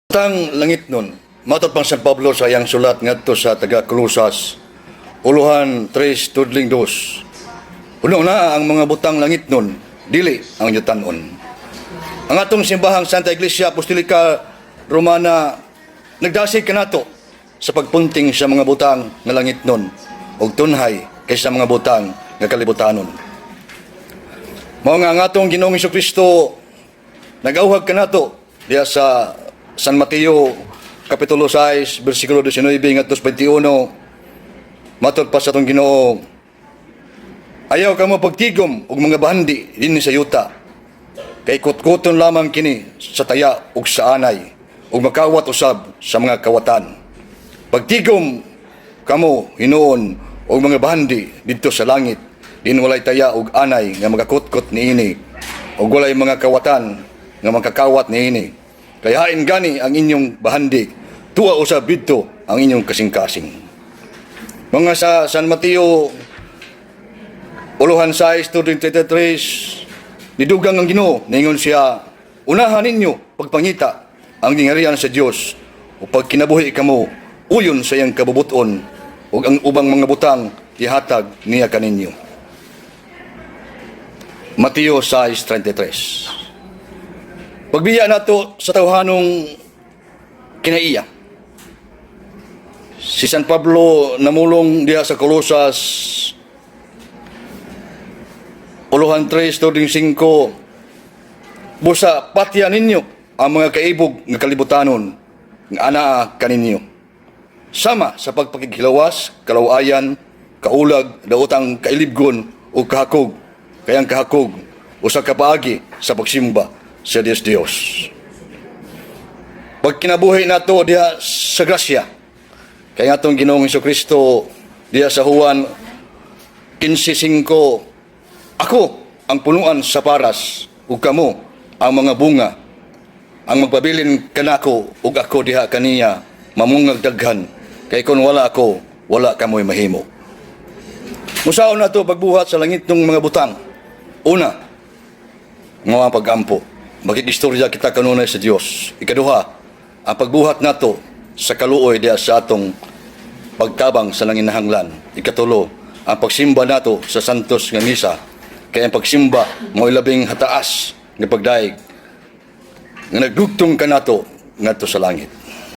Butang langitnon, matod pang San Pablo sa iyang sulat ngadto sa taga Colosas, uluhan 3 tudling 2. Uno na ang mga butang langitnon, dili ang yutanon. Ang atong simbahang Santa Iglesia Apostolika Romana nagdasig kanato sa pagpunting sa mga butang nga langitnon ug tunhay kaysa mga butang nga kalibutanon. Mao nga ang atong Ginoong Kristo nag-auhag kanato diya sa San Mateo kapitulo 6 bersikulo 19 ngadto sa 21. Matod pa sa atong Ginoo, "Ayaw kamo pagtigom og mga bahandi dinhi sa yuta, kay kutkuton lamang kini sa taya ug sa anay ug makawat usab sa mga kawatan. Pagtigom kamo hinuon og mga bahandi didto sa langit, din walay taya ug anay nga magakutkot niini ug walay mga kawatan nga makakawat niini. Kay hain gani ang inyong bahandi, tuwa usab didto ang inyong kasing-kasing." Mga sa San Mateo uluhan 6 to 33, nidugang ang Ginoo, ningon siya, "Unahan ninyo pagpangita ang gingharian sa Dios ug pagkinabuhi kamo uyon sa iyang kabubuton, ug ang ubang mga butang ihatag niya kaninyo." Mateo 6:33. Pagbiya nato sa tawhanong kinaiya. Si San Pablo namulong diha sa Colosas uluhan 3 tudling 5, "Busa patya ninyo ang mga kaibog nga kalibutanon nga anaa kaninyo. Sama sa pagpakighilawas, kalawayan, kaulag, daotang kailibgon o kahakog. Kay ang kahakog usa ka paagi sa pagsimba sa Dios Dios." Pagkinabuhi nato diha sa grasya, kay atong Ginoong Kristo diha sa Juan 15:5, "Ako ang punuan sa paras ug kamo ang mga bunga. Ang magpabilin kanako ug ako diha kaniya mamungag daghan, kay kon wala ako, wala kamoy mahimo." Musaon nato pagbuhat sa langitnong mga butang. Una, nga pag-ampo. Makikistorya kita kanunay sa Dios. Ikaduha, ang pagbuhat nato sa kaluoy diha sa atong pagtabang sa nanginahanglan. Ikatulo, ang pagsimba nato sa Santos nga Misa. Kay ang pagsimba mo labing hataas nga pagdaig nga nagdugtong kanato ngadto sa langit.